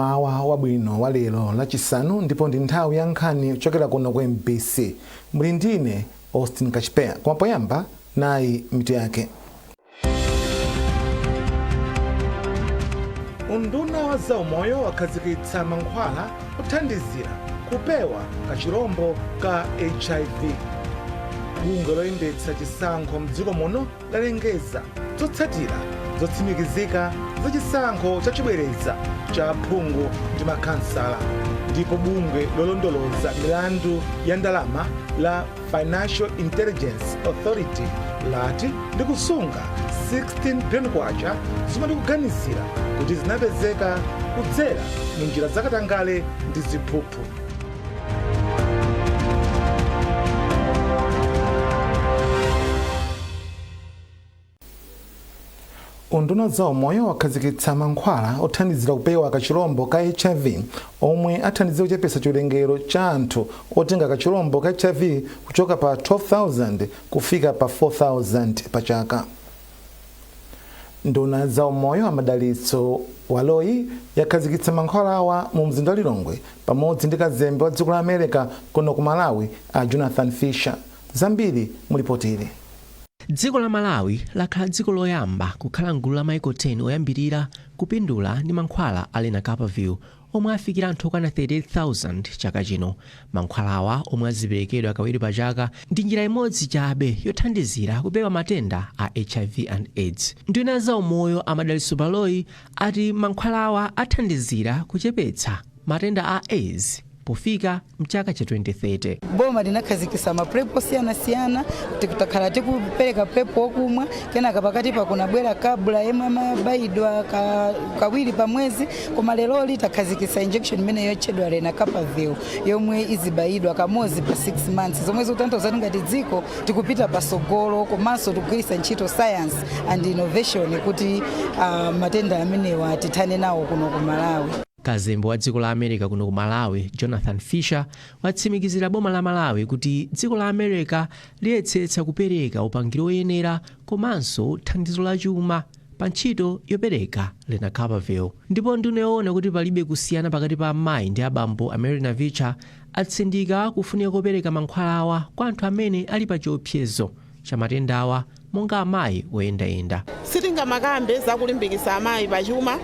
Mmawa wabwino wa lero Lachisanu, ndipo ndi nthawi ya nkhani kuchokera kuno ku MBC. Muli ndine Austin Kachipeya, koma poyamba nayi mitu yake. Unduna wa zaumoyo wakhazikitsa mankhwala othandizira kupewa kachirombo ka HIV. Bungwe loyendetsa chisankho mdziko muno lalengeza zotsatira zotsimikizika za chisankho chachibwereza cha aphungu ndi makhansala, ndipo bungwe lolondoloza milandu ya ndalama la Financial Intelligence Authority lati likusunga 16 billion kwacha zomwe likuganizira kuti zinapezeka kudzera mu njira zakatangale ndi ziphuphu. Unduna wa zaumoyo wakhazikitsa mankhwala othandizira kupewa kachirombo ka HIV omwe athandizira kuchepetsa chiwerengero cha anthu otenga kachirombo ka HIV kuchoka pa 12,000 kufika pa 4,000 pa chaka. Nduna ya zaumoyo a Madalitso Baloyi yakhazikitsa mankhwalawa mu mzinda wa Lilongwe pamodzi ndi kazembe wa dziko la America kuno ku Malawi a Jonathan Fisher. Zambiri mu lipoti ili. Dziko la Malawi lakhala dziko loyamba kukhala mgulu la maiko 10 oyambirira kupindula ndi mankhwala a Lenacapavir omwe afikira anthu okwana 38,000 chaka chino. Mankhwalawa, omwe aziperekedwa kawiri pa chaka, ndi njira imodzi chabe yothandizira kupewa matenda a HIV and AIDS. Nduna ya zaumoyo a Madalitso Baloyi ati mankhwalawa athandizira kuchepetsa matenda a AIDS pofika mchaka cha 2030. Boma linakhazikitsa ma PrEP osiyanasiyana. Takhala tikupereka PrEP wokumwa, kenaka pakati pa kunabwera kabula yemwe amabayidwa kawiri pa mwezi, koma leroli takhazikitsa injection imene yotchedwa Lenacapavir yomwe izibayidwa kamodzi pa 6 months, zomwe zikutanthauza kuti ngati dziko tikupita pasogolo komanso tikugwiritsa ntchito science and innovation kuti matenda amenewa tithane nawo kuno ku Malawi. Kazembe wa dziko la America kuno ku Malawi, Jonathan Fisher, watsimikizira boma la Malawi kuti dziko la America liyetsetsa kupereka upangiri oyenera komanso thandizo la chuma pa ntchito yopereka Lenacapavir. Ndipo nduna yoona kuti palibe kusiyana pakati pa amayi ndi abambo a Mary Navicha atsindika kufunika kopereka mankhwalawa kwa anthu amene ali pa chiopsezo cha matendawa monga amayi oyendayenda. Sitingamakambe zakulimbikitsa amayi pachuma,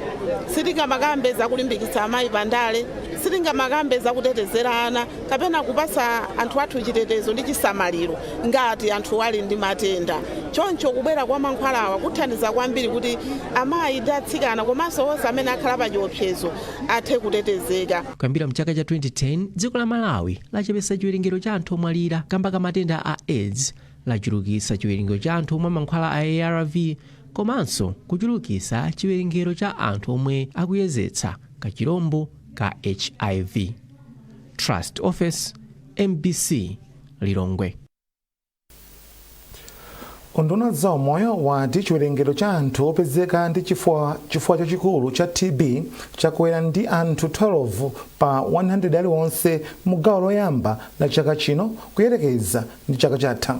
sitingamakambe zakulimbikitsa amayi pandale, sitingamakambe zakutetezera ana kapena kupasa anthu athu chitetezo ndi chisamaliro ngati anthu ali ndi matenda. Choncho kubwera kwa mankhwalawa kuthandiza kwambiri kuti amayi ndi atsikana komanso onse amene akhala pa chiopsezo athe kutetezeka. Kuyambira mchaka cha 2010, dziko la Malawi lachepetsa chiwerengero cha anthu omwalira kamba ka matenda a AIDS, lachulukitsa chiwerengero cha anthu omwe mankhwala a ARV komanso kuchulukitsa chiwerengero cha anthu omwe akuyezetsa kachirombo ka HIV. Trust Office, MBC, Lilongwe. Unduna wa zaumoyo wati chiwerengero cha anthu opezeka ndi chifuwa chachikulu cha TB chakwera ndi anthu 12 pa 100 aliwonse mu gawo loyamba la chaka chino kuyerekeza ndi chaka chatha.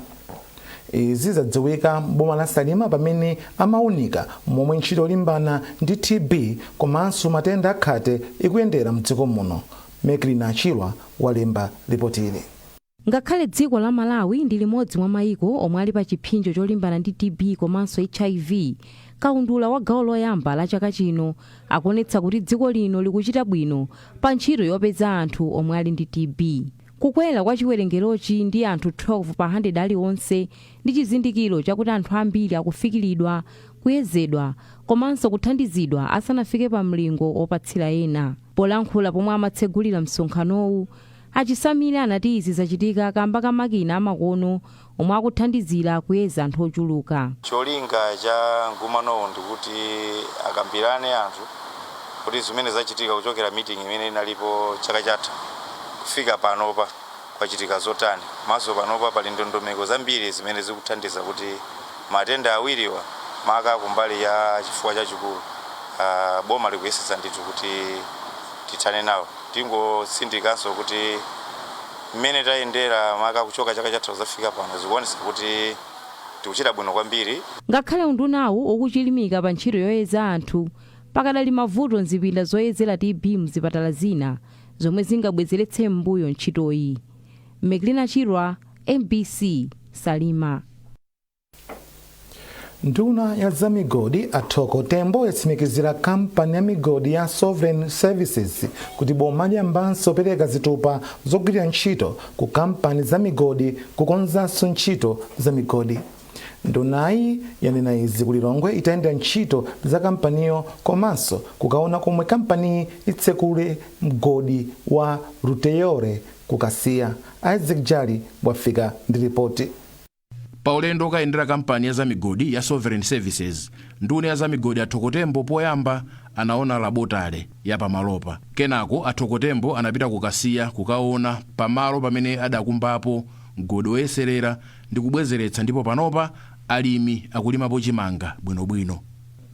Izi zadziwika m'boma la Salima pamene amaunika momwe ntchito yolimbana ndi TB komanso matenda akhate ikuyendera mdziko muno. Meklina Achilwa walemba ripoti ili. Ngakhale dziko la Malawi ndi limodzi mwa mayiko omwe ali pa chipsinjo cholimbana ndi TB komanso HIV, kaundula wa gawo loyamba la chaka chino akuonetsa kuti dziko lino likuchita bwino pa ntchito yopeza anthu omwe ali ndi TB. Kukwera kwa chiwerengerochi ndi anthu 12 pa 100 aliwonse ndi chizindikiro chakuti anthu ambiri akufikiridwa, kuyezedwa komanso kuthandizidwa asanafike pa mlingo wopatsira ena. Polankhula pomwe amatsegulira msonkhanowu, A Chisamile anati izi zachitika kamba ka makina amakono omwe akuthandizira kuyeza anthu ochuluka. Cholinga cha mkumanowu ndikuti akambirane anthu kuti zimene zachitika kuchokera meeting imene inalipo chaka chatha kufika panopa kwachitika zotani, komanso panopa pali ndondomeko zambiri zimene zikuthandiza kuti matenda awiriwa, maka kumbali ya chifuwa chachikulu, boma likuyesetsa ndithu kuti tithane nawo. Tingotsindikanso kuti mmene tayendera maka kuchoka chaka chatha kuzafika pano zikuonetsa kuti tikuchita bwino kwambiri. Ngakhale undunawu ukuchilimika pa ntchito yoyeza anthu, Pakadali mavuto mzipinda zoyezera TB mzipatala zina zomwe zingabwezeretse m'mbuyo ntchitoyi. Meklina Chirwa, MBC, Salima. Nduna ya zamigodi a Thoko Tembo yatsimikizira kampani ya migodi ya Sovereign Services kuti boma liyambanso pereka zitupa zogwirira ntchito ku kampani za migodi kukonzanso ntchito za migodi. Ndunayi yanena izi ku Lilongwe itayendera ntchito za kampaniyo komanso kukaona komwe kampaniyi itsekule mgodi wa Ruteyore ku Kasiya. Isaac Jali wafika ndi ripoti. Pa ulendo okayendera kampani ya zamigodi ya Sovereign Services, nduna ya zamigodi a Thoko Tembo poyamba anaona laboratory ya pamalopa. Kenako a Thoko Tembo anapita ku Kasiya kukaona pamalo pamene adakumbapo mgodi woyeserera ndi kubwezeretsa, ndipo panopa alimi akulimapo chimanga bwinobwino.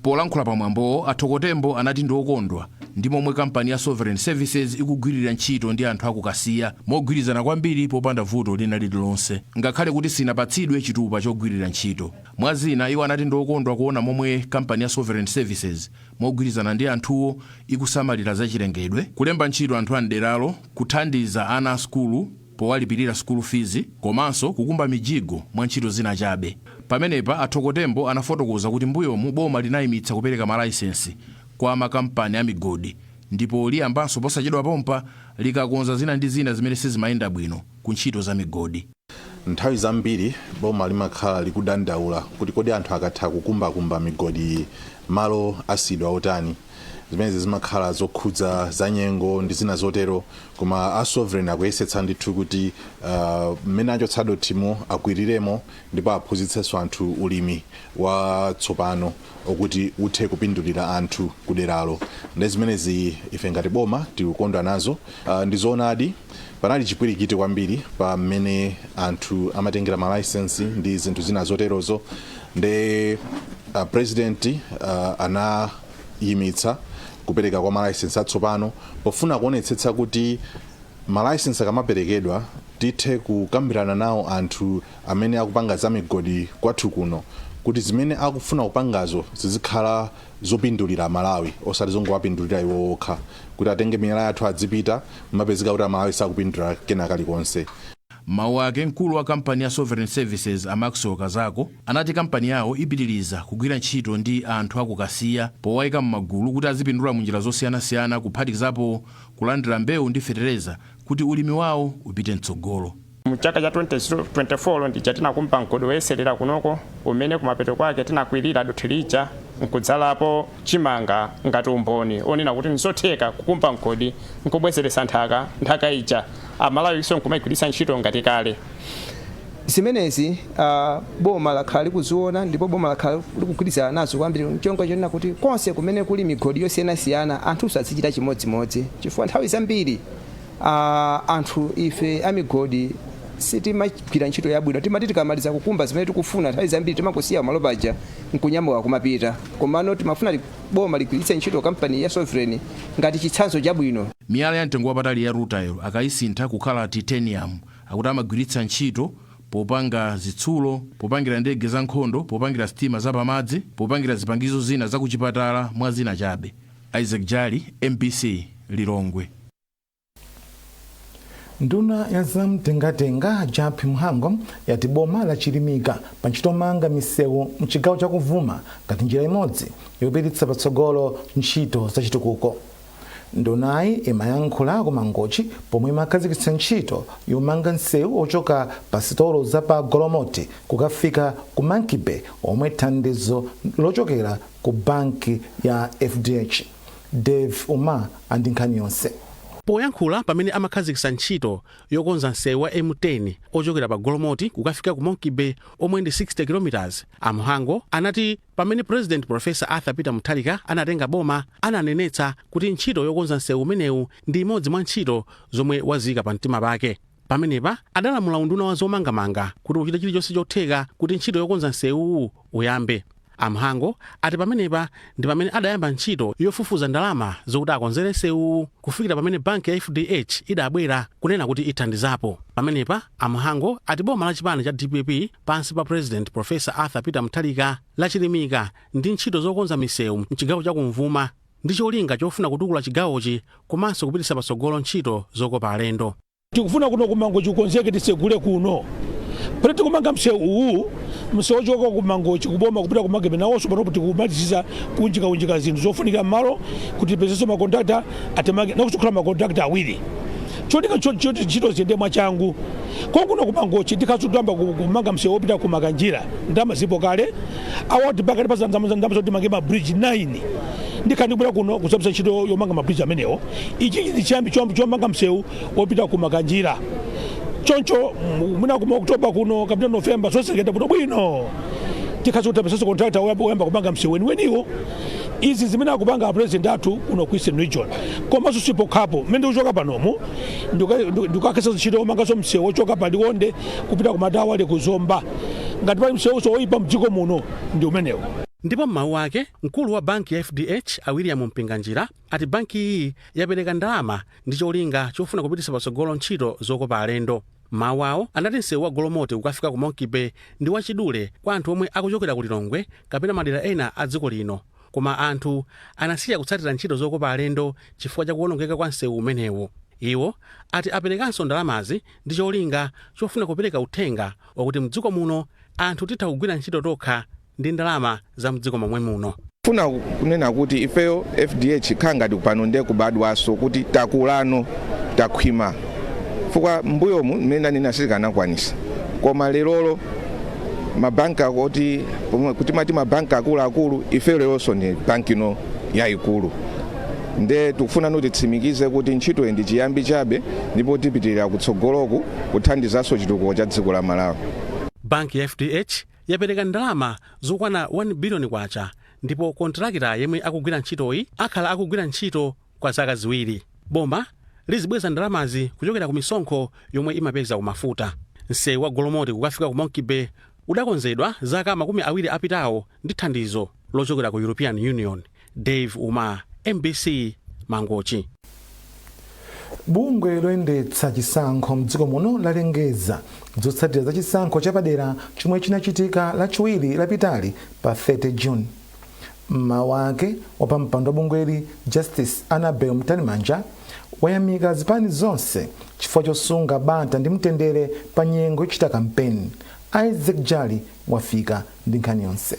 Polankhula pamwambowo, a Thoko Tembo anati ndi okondwa ndi momwe kampani ya Sovereign Services ikugwirira ntchito ndi anthu aku Kasiya mogwirizana kwambiri popanda vuto lina lililonse, ngakhale kuti sinapatsidwe chitupa chogwirira ntchito. Mwazina, iwo anati ndi okondwa kuona momwe kampani ya Sovereign Services mogwirizana ndi anthuwo ikusamalira zachilengedwe, kulemba ntchito anthu a mderalo, kuthandiza ana a sukulu powalipirira school fees, komanso kukumba mijigo mwa ntchito zina chabe. Pamenepa a Thoko Tembo anafotokoza kuti mbuyomu boma linayimitsa kupereka malaisensi kwa makampani a migodi, ndipo liyambanso posachedwa pompa likakonza zina ndi zina zimene sizimayenda bwino ku ntchito za migodi. Nthawi zambiri boma limakhala likudandaula kuti kodi anthu akatha kukumbakumba migodi, malo asiyidwa otani? Zimenezi zimakhala zokhudza za nyengo ndi zina zotero. Koma a Sovereign akuyesetsa ndithu kuti mmene achotsa dothimo akwiriremo, ndipo aphunzitsenso anthu ulimi watsopano okuti uthe kupindulira anthu kuderalo. Ndi zimenezi ife ngati boma tikukondwa nazo. Ndi zoonadi, panali chipwirikiti kwambiri pa mmene anthu amatengera malaisensi ndi zinthu zina zoterozo, ndi president anayimitsa kupereka kwa malaisensi atsopano pofuna kuonetsetsa kuti malaisensi akamaperekedwa tithe kukambirana nawo anthu amene akupanga za migodi kwathu kuno kuti zimene akufuna kupangazo zizikhala zopindulira Malawi, osati zongowapindulira iwo okha, kuti atenge miyala yathu adzipita, mapezeka kuti Amalawi sakupindula kena kalikonse. Mawu ake, mkulu wa kampani ya Sovereign Services a Maxwell Kazako anati kampani yawo ipitiriza kugwira ntchito ndi anthu aku Kasiya powayika m'magulu kuti azipindula munjira zosiyanasiyana, kuphatikizapo kulandira mbewu ndi fetereza kuti ulimi wawo upite mtsogolo. Mu chaka cha 2024 ndija tinakumba mgodi woyeserera kunoko, umene kumapeto kwake tinakwirira dothi lija nkudzalapo chimanga ngati umboni onena kuti nzotheka kukumba mgodi nkubwezeretsa nthaka, nthaka ija Amalawinso nkumayigwiritsa ntchito ngati kale. Zimenezi boma lakhala likuziona ndipo boma lakhala likugwirizana nazo kwambiri, chonga chonena kuti konse kumene kuli migodi yosiyanasiyana anthu azichita chimodzimodzi, chifukwa nthawi zambiri anthu ife amigodi sitimagwira ntchito yabwino. Timati tikamaliza kukumba zimene tikufuna, nthawi zambiri timangosiya malo paja nkunyamuka kumapita. Komano timafuna boma ligwiritse ntchito kampani ya Sovereign ngati chitsanzo chabwino. Miyala ya mtengo wapatali ya rutile akayisintha kukhala titanium, akuti amagwiritsa ntchito popanga zitsulo, popangira ndege za nkhondo, popangira sitima zapamadzi, popangira zipangizo zina zakuchipatala, mwa zina chabe. Isaac Jali, MBC, Lilongwe. Nduna ya zamtengatenga Jappie Mhango yati boma lachilimika pa ntchito yomanga misewu mchigawo chakuvuma ngati njira imodzi yopititsa patsogolo ntchito zachitukuko. Ndunayi imayankhula ku Mangochi pomwe imakhazikitsa ntchito yomanga msewu ochoka pa sitolo za pa Golomoti kukafika ku Monkey Bay, omwe thandizo lochokera ku banki ya FDH. Dave Uma andi nkhani yonse. Poyankhula pamene amakhazikitsa ntchito yokonza msewu wa M10 ochokera pa Golomoti kukafika ku Monkey Bay, omwe ndi 60 km, a Mhango anati pamene President Professor Arthur Peter Mutharika anatenga boma, ananenetsa kuti ntchito yokonza msewu umenewu ndi imodzi mwa ntchito zomwe waziyika pa mtima pake. Pamenepa adalamula unduna wa zomangamanga kuti uchite chilichonse chotheka kuti ntchito yokonza msewuwu uyambe. A Mhango ati pamenepa ndi pamene adayamba ntchito yofufuza ndalama zokuti akonzere msewuwu, kufikira pamene banki ya FDH idabwera kunena kuti ithandizapo. Pamenepa a Mhango ati boma la chipani cha DPP pansi pa President Professor Arthur Peter Mutharika lachilimika ndi ntchito zokonza misewu mchigawo chakumvuma. Ndi cholinga chofuna kutukula chigawochi komanso kupititsa patsogolo ntchito zokopa alendo. Tikufuna kuno kuMangochi kukonzeke, tisegule kuno pano. Tikumanga msewu uwu, msewu ochoka kuMangochi kuboma kupita ku Monkey Bay, nawonso panopo tikumalizisa kunjikaunjika zinthu zofunika m'malo kuti tipezenso makontrakta atimange, nakusukhala makontrakta awiri, cholinga choti ntchito ziyende mwachangu. Konkuno kuMangochi tikhaso tuyamba kumanga msewu wopita ku Makanjira, ndalama zipo kale. Awati pakati pa ndalama zoti timange ma bridge 9, ndikhala ndikubwera kuno kuzapisa ntchito yomanga ma bridge amenewo. Ichi ndi chiyambi chomanga msewu wopita ku Makanjira. Choncho mwina kuma October kuno kapena November, zonse zikayenda bwino bwino, tikhaso kutapesanso contractor woyamba kumanga msewu weniweniwo. Izi zimene akupanga a president athu kuno ku Eastern Region. Komanso sipokhapo, mmene ndikuchoka panomu ndikukakhesa ntchito yomanganso msewu wochoka pa Liwonde kupita ku Matawale ku Zomba. Ngati pali msewuso woyipa mdziko muno, ndi umenewo. Ndipo m'mawu ake, mkulu wa banki ya FDH a William Mpinganjira ati banki iyi yapereka ndalama ndi cholinga chofuna kupititsa patsogolo ntchito zokopa alendo. Mawu awo anati msewu wa Golomoti kukafika ku Monkey Bay ndi wachidule kwa anthu omwe akuchokera ku Lilongwe kapena madera ena a dziko lino, koma anthu anasiya kutsatira ntchito zokopa alendo chifukwa cha kuwonongeka kwa msewu umenewu. Iwo ati aperekanso ndalamazi ndi cholinga chofuna kupereka uthenga wakuti mdziko muno anthu titha kugwira ntchito tokha ndi ndalama za mdziko momwe muno. Funa kunena kuti ifeyo FDH khala ngati pano ndiye kubadwaso, kuti takulano, takhwima, chifukwa mbuyomu mmene ndanena sitikanakwanisa. Koma lerolo mabanki akoti kuti mati mabanki akuluakulu, ifeyo leronso ndi banki ino yayikulu. Nde tikufuna kuti titsimikize kuti ntchito iyi ndi chiyambi chabe, ndipo tipitirira kutsogoloku kuthandizanso chitukuko cha dziko la Malawi. Banki ya FDH yapereka ndalama zokwana 1 biliyoni kwacha, ndipo kontrakita yemwe akugwira ntchitoyi akhala akugwira ntchito kwa zaka 2. Boma lizibweza ndalamazi kuchokera ku misonkho yomwe imapeza ku mafuta. Msewu wa Golomoti kukafika ku Monkey Bay udakonzedwa zaka 20 apitawo ndi thandizo lochokera ku European Union. Dave Uma, MBC, Mangochi. Bungwe loyendetsa chisankho mdziko muno lalengeza zotsatira za chisankho chapadera chomwe chinachitika Lachiwiri lapitali pa 30 June. Mmawu ake, wapampando wa bungweli Justice Annabel Mtalimanja wayamika zipani zonse chifukwa chosunga bata ndi mtendere pa nyengo yochita kampeni. Isaac Jali wafika ndi nkhani yonse.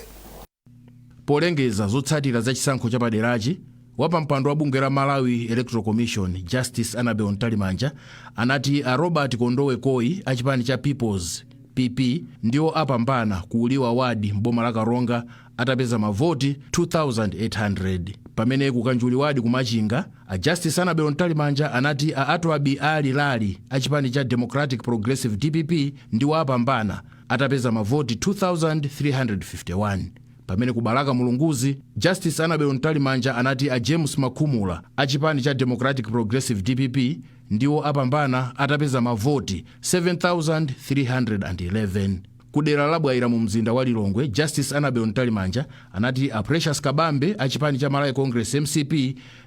Polengeza zotsatira za chisankho chapaderachi, wapampando wa bungwe la Malawi Electoral Commission Justice Annabel Mtalimanja anati a Robert Kondowe Koi a chipani cha Peoples PP ndiwo apambana ku Uliwa Ward mboma la Karonga atapeza mavoti 2800, pamene ku Kanjuli Ward ku Machinga a Justice Annabel Mtalimanja anati a Atwabi Ali Lali a chipani cha Democratic Progressive DPP ndiwo apambana atapeza mavoti 2351, pamene ku Balaka Mulunguzi Justice Annabel Mtalimanja anati a James Makhumula a chipani cha Democratic Progressive DPP ndiwo apambana atapeza mavoti 7311. Ku dera la Bwaira mu mzinda wa Lilongwe, Justice Annabel Mtalimanja anati a Precious Kabambe a chipani cha Malawi Congress MCP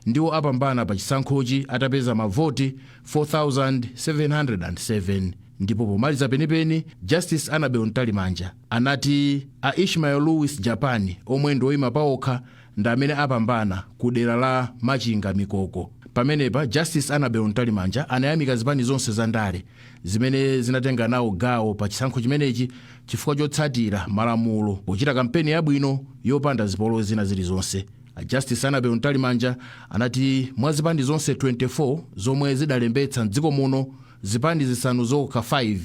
ndiwo apambana pa chisankhochi atapeza mavoti 4707. Ndipo pomaliza penipeni, Justice Annabel Mtalimanja anati a Ishmael Lewis Japan omwe ndi oyima paokha ndi amene apambana ku dera la Machinga Mikoko. Pamenepa Justice Annabel Mtalimanja anayamika zipani zonse za ndale zimene zinatenga nawo gawo pa chisankho chimenechi chifukwa chotsatira malamulo pochita kampeni yabwino yopanda zipolowe zina zilizonse. A Justice Annabel Mtalimanja anati mwa zipani zonse 24 zomwe zidalembetsa mdziko muno, zipani zisanu zokha 5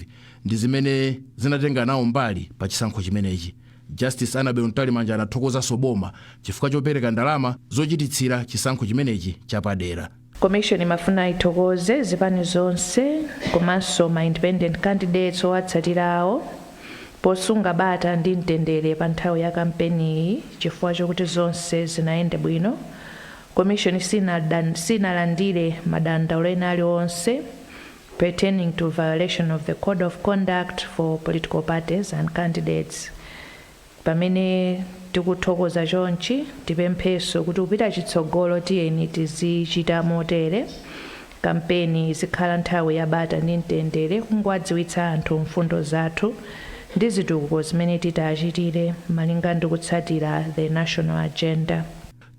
ndi zimene zinatenga nawo mbali pa chisankho chimenechi. Justice Annabel Mtalimanja anathokozanso boma chifukwa chopereka ndalama zochititsira chisankho chimenechi chapadera. Commission imafuna ithokoze zipani zonse komanso ma independent candidates owatsatira awo posunga bata ndi mtendere pa nthawi ya kampeniyi chifukwa chokuti zonse zinayende bwino. Commission sinalandire madandaulo ena aliwonse pertaining to violation of the code of conduct for political parties and candidates. Pamene tikuthokoza chonchi, tipemphenso kuti kupita chitsogolo tiyeni tizichita motere: kampeni izikhala nthawi ya bata ndi mtendere, kungowadziwitsa anthu mfundo zathu ndi zitukuko zimene titachitire malinga ndi kutsatira the national agenda.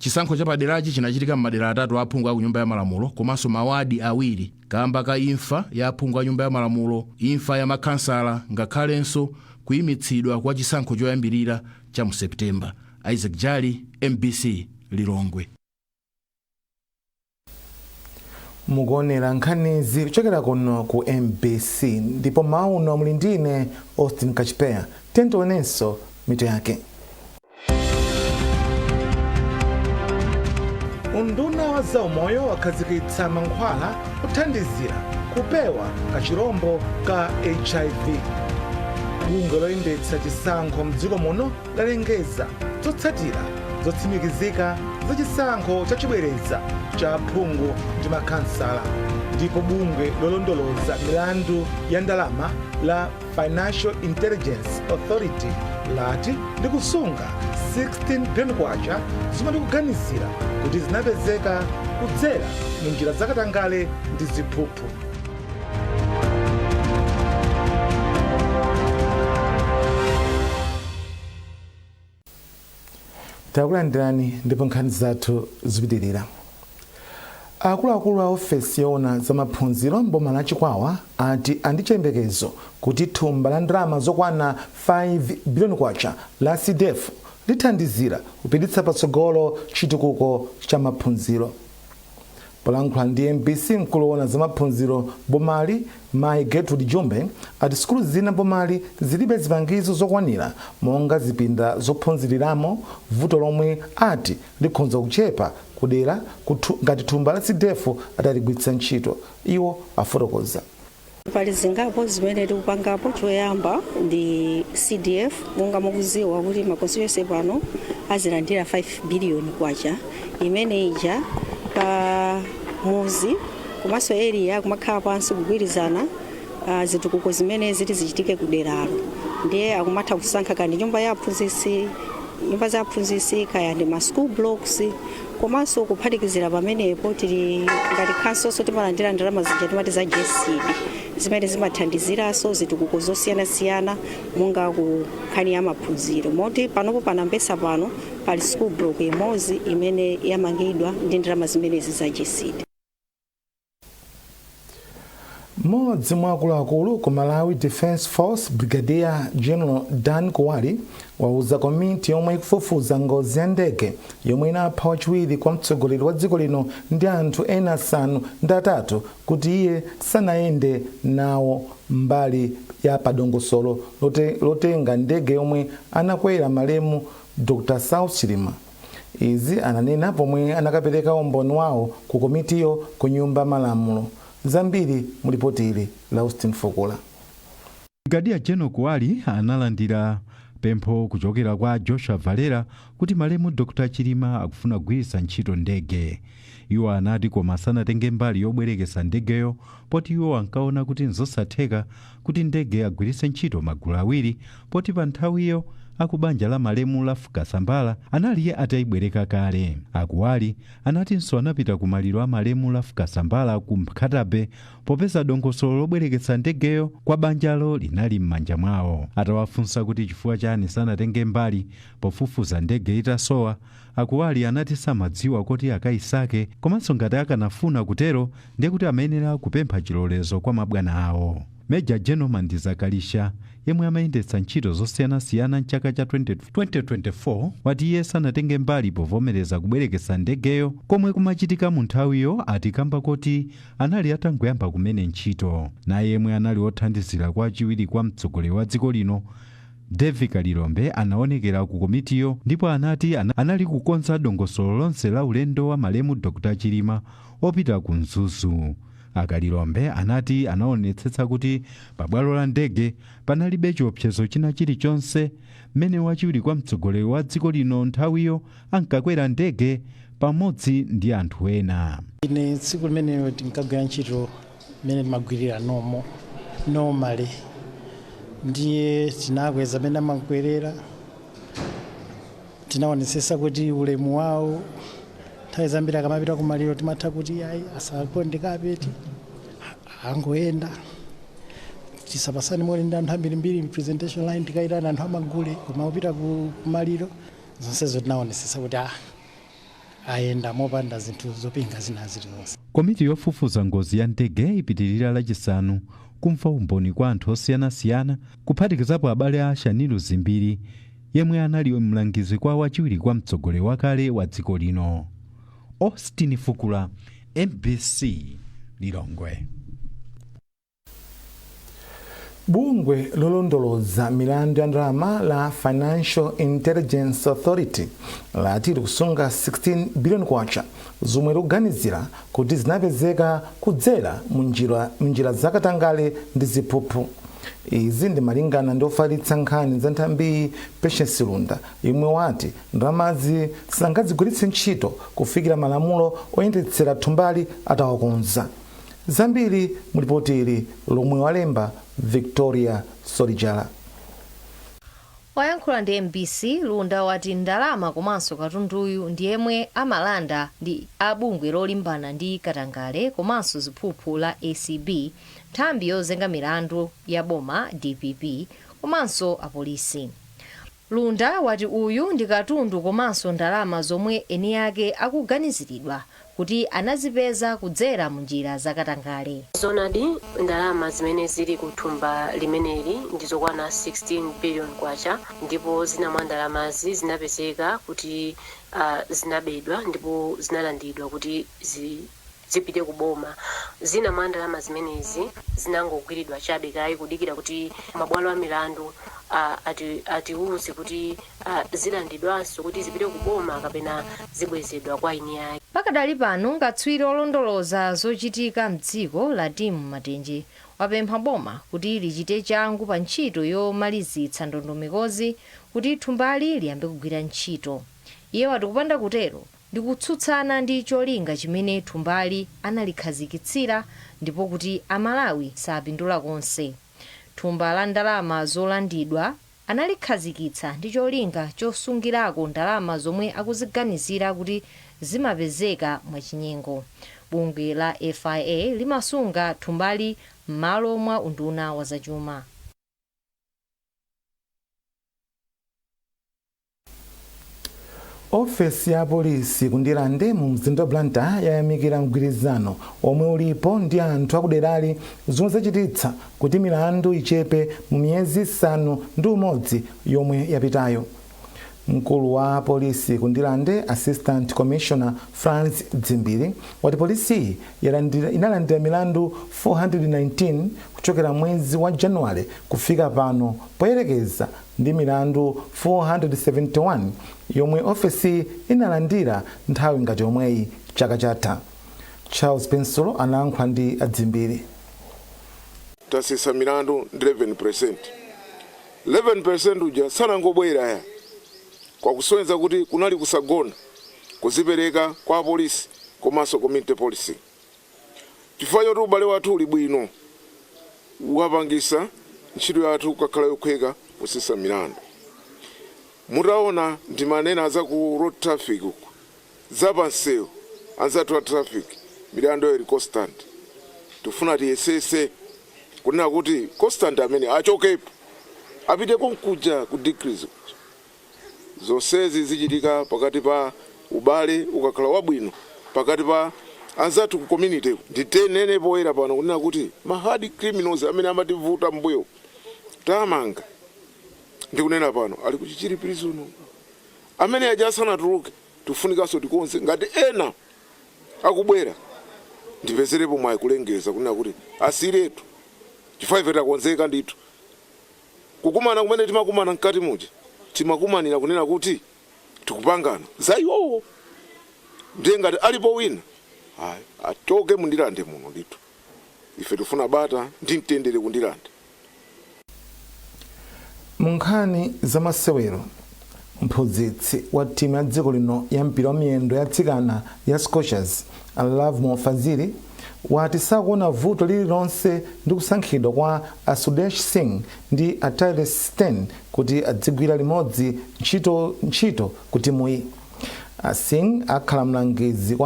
Chisankho chapaderachi chinachitika m'madera atatu a aphungu a ku Nyumba ya Malamulo komanso mawadi awiri kamba ka imfa ya aphungu a Nyumba ya Malamulo, imfa ya makhansala, ngakhalenso kuyimitsidwa kwa chisankho choyambirira cha mu Septemba. Isaac Jali, MBC, Lilongwe. Mukuonera nkhanizi kuchokera kuno ku MBC, ndipo mauno muli ndine Austin Kachipeya. Tionenso mitu yake. Unduna wa zaumoyo wakhazikitsa mankhwala kuthandizira kupewa kachirombo ka HIV. Bungwe loyendetsa chisankho mdziko muno lalengeza zotsatira zotsimikizika za chisankho chachibwereza cha aphungu ndi makhansala, ndipo bungwe lolondoloza milandu ya ndalama la Financial Intelligence Authority lati likusunga 16 billion kwacha zomwe likuganizira kuti zinapezeka kudzera mu njira zakatangale ndi ziphuphu. Takulandirani ndipo nkhani zathu zipitirira. Akuluakulu a ofesi yoona zamaphunziro mboma la Chikwawa ati ali ndi chiyembekezo kuti thumba la ndalama zokwana 5 biliyoni kwacha la CDF lithandizira kupititsa patsogolo chitukuko cha maphunziro. Polankhula ndi MBC, mkulu woona zamaphunziro bomali, Mayi Gertrude Jumbe, ati sukulu zina bomali zilibe zipangizo zokwanira monga zipinda zophunziriramo, vuto lomwe ati likhonza kuchepa kudera ngati thumba la CDF ataligwiritsa ntchito. Iwo afotokoza. Pali zingapo zimene tikupangapo. Choyamba ndi CDF. Monga mukuziwa kuti ma constituency pano azilandira 5 billion kwacha imene ija pa muzi komanso area, kumakhala pansi kugwirizana zitukuko zimene ziti zichitike kuderalo. Ndiye akumatha kusankha kandi nyumba ya aphunzitsi, nyumba za aphunzitsi, kaya ndi ma school blocks. Komanso kuphatikizira pamenepo, tili ngati council timalandira ndalama zija timati za GESD, zimene zimathandiziranso zitukuko zosiyanasiyana monga ku nkhani ya maphunziro, moti panopo panambesa pano pali school block imodzi imene yamangidwa ndi ndalama zimenezi za GESD. Mmodzi mwa akuluakulu ku Malawi Defence Force, Brigadier General Dan Kuwali, wauza komiti yomwe ikufufuza ngozi ya ndege yomwe inapha wachiwiri kwa mtsogoleri wa dziko lino ndi anthu ena 8 kuti iye sanayende nawo mbali ya padongosolo lotenga ndege yomwe anakwera malemu Dr Saulos Chilima. Izi ananena pomwe anakapereka umboni wawo ku komitiyo ku Nyumba Malamulo. Zambiri mulipoti ili la Austin Fukula. Brigadier General Kuwali analandira pempho kuchokera kwa Joshua Valera kuti malemu Dr Chilima akufuna kugwiritsa ntchito ndege. Iwo anati koma sanatenge mbali yobwerekesa ndegeyo, poti iwo ankaona kuti nzosatheka kuti ndege agwiritse ntchito magulu awiri, poti pa nthawiyo akubanja la malemu la Kasambala anali atayibwereka kale. Akuwali anatinso anapita ku maliro a malemu la Kasambala ku Nkhata Bay, popeza dongosolo lobwereketsa ndegeyo kwa banjalo linali m'manja mwawo. Atawafunsa kuti chifukwa chani sanatenge mbali pofufuza ndege itasowa, Akuwali anati samadziwa kuti akayisake, komanso ngati akanafuna kutero ndiye kuti amayenera kupempha chilolezo kwa mabwana awo. Major General Mandiza Kalisha, yemwe amayendetsa ntchito zosiyanasiyana mchaka cha 2024, wati iye sanatenge mbali povomereza kubwerekesa ndegeyo komwe kumachitika mu nthawiyo, ati kamba kuti anali atangoyamba kumene ntchito. Naye yemwe anali wothandizira kwa chiwiri kwa mtsogoleri wa dziko lino, David Kalilombe, anaonekera ku komitiyo ndipo anati anali kukonza dongosolo lonse la ulendo wa malemu Dr Chilima opita ku Mzuzu. Akalilombe anati anaonetsetsa kuti pabwalo la ndege panalibe chiopsezo china chilichonse mmene wachiwiri kwa mtsogoleri wa dziko lino nthawiyo ankakwera ndege pamodzi ndi anthu ena. Ine tsiku limenelo tinkagwira ntchito mmene timagwirira normally, ndiye tinakweza mmene amakwerera, tinaonetsetsa kuti ulemu wawo, nthawi zambiri akamapita kumaliro timatha kuti ayi, asaponde kapeti, angoyenda, tisapasane moni ndi anthu ambirimbiri presentation line, tikayitana anthu amagule, koma kupita kumaliro zonsezo tinaonetsetsa kuti Ayenda mopanda zinthu zopinga zina zilizonse. Komiti yofufuza ngozi ya ndege ipitirira Lachisanu kumva umboni kwa anthu osiyanasiyana, kuphatikizapo abale a Shanil Dzimbiri, yemwe anali mlangizi kwa wachiwiri kwa mtsogoleri wakale wa dziko lino. Austin Fukula, MBC, Lilongwe. Bungwe lolondoloza milandu ya ndalama la Financial Intelligence Authority lati likusunga 16 billion kwacha zomwe likuganizira kuti zinapezeka kudzera munjira zakatangale ndi ziphuphu. Izi ndi malingana ndi ofalitsa nkhani za nthambi Patience Lunda, yemwe wati ndalamazi sangadzigwiritse ntchito kufikira malamulo oyendetsera thumbali atawakonza. Zambiri mulipoti ili lomwe walemba Victoria Solijala. Oyankhula ndi MBC, Lunda wati ndalama komanso katunduyu ndi yemwe amalanda ndi abungwe lolimbana ndi katangale komanso ziphuphu la ACB, nthambi yozenga milandu ya boma DPP, komanso apolisi. Lunda wati uyu ndi katundu komanso ndalama zomwe eni ake akuganiziridwa kuti anazipeza kudzera mu njira zakatangale. Zonadi, ndalama zimene zili kuthumba limeneli ndizokwana 16 billion kwacha, ndipo zina mwa ndalamazi zinapezeka kuti zinabedwa ndipo zinalandidwa kuti zipite kuboma. Zina mwa ndalama zimenezi zinangogwiridwa chabe kayi kudikira kuti mabwalo a milandu atiuze kuti zilandidwanso kuti zipite kuboma kapena zibwezedwa kwa eni ake. Pakadali pano, katswiri olondoloza zochitika mdziko la Timu Matenje wapempha boma kuti lichite changu pa ntchito yomalizitsa ndondomekozi kuti thumbali liyambe kugwira ntchito. Iye wati kupanda kutero ndi kutsutsana ndi cholinga chimene thumbali analikhazikitsira, ndipo kuti Amalawi sapindula konse. Thumba la ndalama zolandidwa analikhazikitsa ndi cholinga chosungirako ndalama zomwe akuziganizira kuti zimapezeka mwachinyengo. Bungwe la FIA limasunga thumbali m'malo mwa unduna wa zachuma. Ofesi ya polisi kuNdirande mu mzinda wa Blantyre yayamikira mgwirizano omwe ulipo ndi anthu akuderali, zomwe zachititsa kuti milandu ichepe mu miyezi 6 yomwe yapitayo. Mkulu wa polisi kuNdirande, Assistant Commissioner Franz Dzimbiri, wati polisi inalandira milandu 419 kuchokera mwezi wa Januwale kufika pano, poyerekeza ndi milandu 471 yomwe ofesi inalandira nthawi ngati yomweyi chaka chatha. Charles Pensulo analankhula ndi aDzimbiri. Tasisa milandu ndi 11%. 11% uja sanangobwera ya kwakusonyeza kuti kunali kusagona, kuzipereka kwa apolisi komanso community policing. Chifukwa choti ubale wathu uli bwino, wapangisa ntchito yathu kukhala yokhweka kusisa milandu. Mutaona ndimanena za ku road traffic uku, zapansewu, anzathu a traffic, milandu ili constant. Tifuna tiyesese kunena kuti constant amene achokepo apite konkuja ku decrease kuja. Zonsezi zichitika pakati pa ubale ukakhala wabwino pakati pa anzathu ku community. Nditenene poyera pano kunena kuti ma hard criminals amene amativuta mbuyo tamanga, ndikunena pano ali ku Chichiri Prison. Amene aja asanatuluke, tifunikanso tikonze. Ngati ena akubwera, ndipezerepo mwayi kulengeza kunena kuti asiretu, chifukwa ife takonzeka ndithu. Kukumana kumene timakumana mkati muja, timakumanira kunena kuti tikupangana za iwowo. Ndiye ngati alipo wina, ayi, achoke muNdirande muno ndithu. Ife tifuna bata ndi mtendere kuNdirande. Mu nkhani zamasewero, mphunzitsi wa timu ya dziko lino ya mpira wa miyendo ya atsikana ya Scorchers, Lovemore Fazili, wati sakuona vuto lililonse ndi kusankhidwa kwa a Sudesh Singh ndi a Tyrese Steyn kuti adzigwira limodzi ntchito ku timuyi. A Singh akhala mlangizi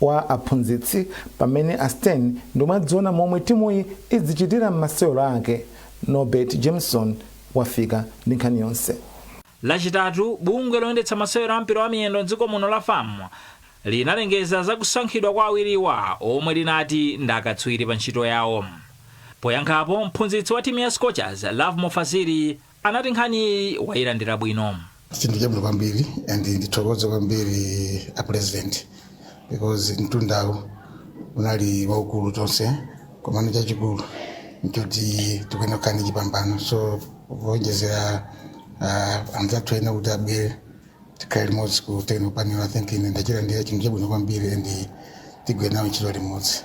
wa aphunzitsi, pamene a Steyn ndiomwe adziona momwe timuyi izichitira m'masewero ake. Norbert Jameson wafika ndi nkhani yonse. Lachitatu, bungwe loyendetsa masewero a mpira wa miyendo mdziko muno la FAM Linalengeza za kusankhidwa kwa awiriwa, omwe linati ndi akatswiri pa ntchito yawo. Poyankhapo, mphunzitsi wa timu ya Scorchers, Lovemore Fazili, anati nkhaniyi wayilandira bwino. Chinthu chabwino kwambiri, and ndithokoze kwambiri a President, because mtundawu unali waukulu tonse, komano chachikulu nchoti tikuyenera kukhala ndi chipambano. So kuonjezera anzathu ena kuti abwere tikhale limodzi ku technical panel, I think ine ndachilandira chinthu chabwino kwambiri and tigwire nawo ntchito limodzi.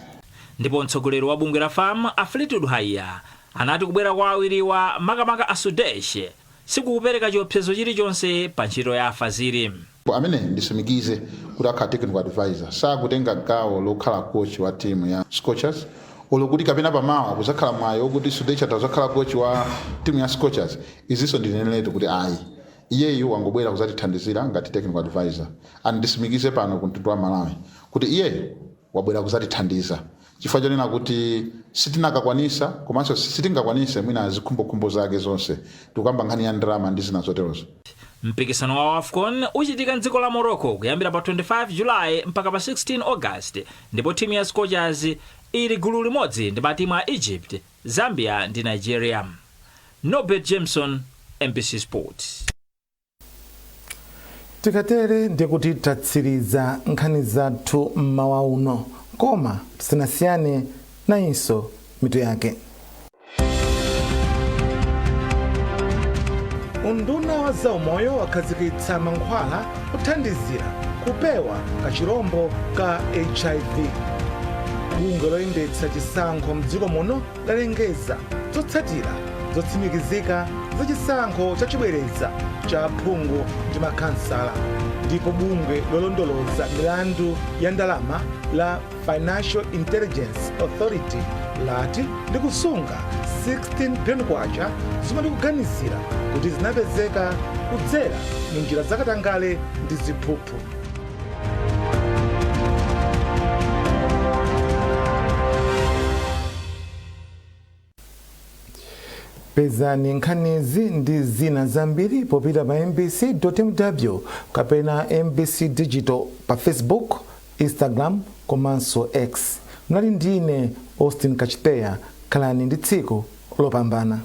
Ndipo mtsogoleri wa bungwe la FAM, a Fleetwood Haiya, anati kubwera kwa awiriwa, makamaka a Sudesh, sikukupereka chiopsezo chilichonse pa ntchito ya Afaziri. Amene ndisimikize kuti akhala technical advisor, sakutenga gawo lokhala coach wa timu ya Scorchers, olo kuti kapena pamawa kuzakhala mwayi wokuti Sudesh atazakhala coach wa timu ya Scorchers. Izinso ndineneretu kuti ayi, iyeyu wangobwera kuzatithandizira ngati technical advisor. And ndisimikize pano ku mtundu wa Malawi kuti iyeyu wabwera kuzatithandiza chifukwa chonena kuti sitinakakwanisa komanso sitingakwanise mwina zikhumbokhumbo zake zonse, tikukamba nkhani ya ndalama ndi zina zoterozo. Mpikisano wa AFCON uchitika mdziko la Morocco kuyambira pa 25 Julayi mpaka pa 16 August, ndipo timu ya Scorchers ili gulu limodzi ndi matimu a Egypt, Zambia ndi Nigeria. Norbert Jameson, MBC Sports. Tikatere ndikuti tatsiriza nkhani zathu mmawa uno, koma tisanasiyane, nayinso mitu yake. Unduna wa zaumoyo wakhazikitsa mankhwala kuthandizira kupewa kachirombo ka HIV. Bungwe loyendetsa chisankho mdziko muno lalengeza zotsatira zotsimikizika za chisankho chachibwereza cha phungu ndi makhansala. Ndipo bungwe lolondoloza milandu ya ndalama la Financial Intelligence Authority lati likusunga 16 billion kwacha zomwe likuganizira kuti zinapezeka kudzera mu njira zakatangale ndi ziphuphu. Pezani nkhanizi ndi zina zambiri popita pa mbc.mw kapena MBC Digital pa Facebook, Instagram komanso X. Mnali ndine Austin Kachiteya. Khalani ndi tsiku lopambana.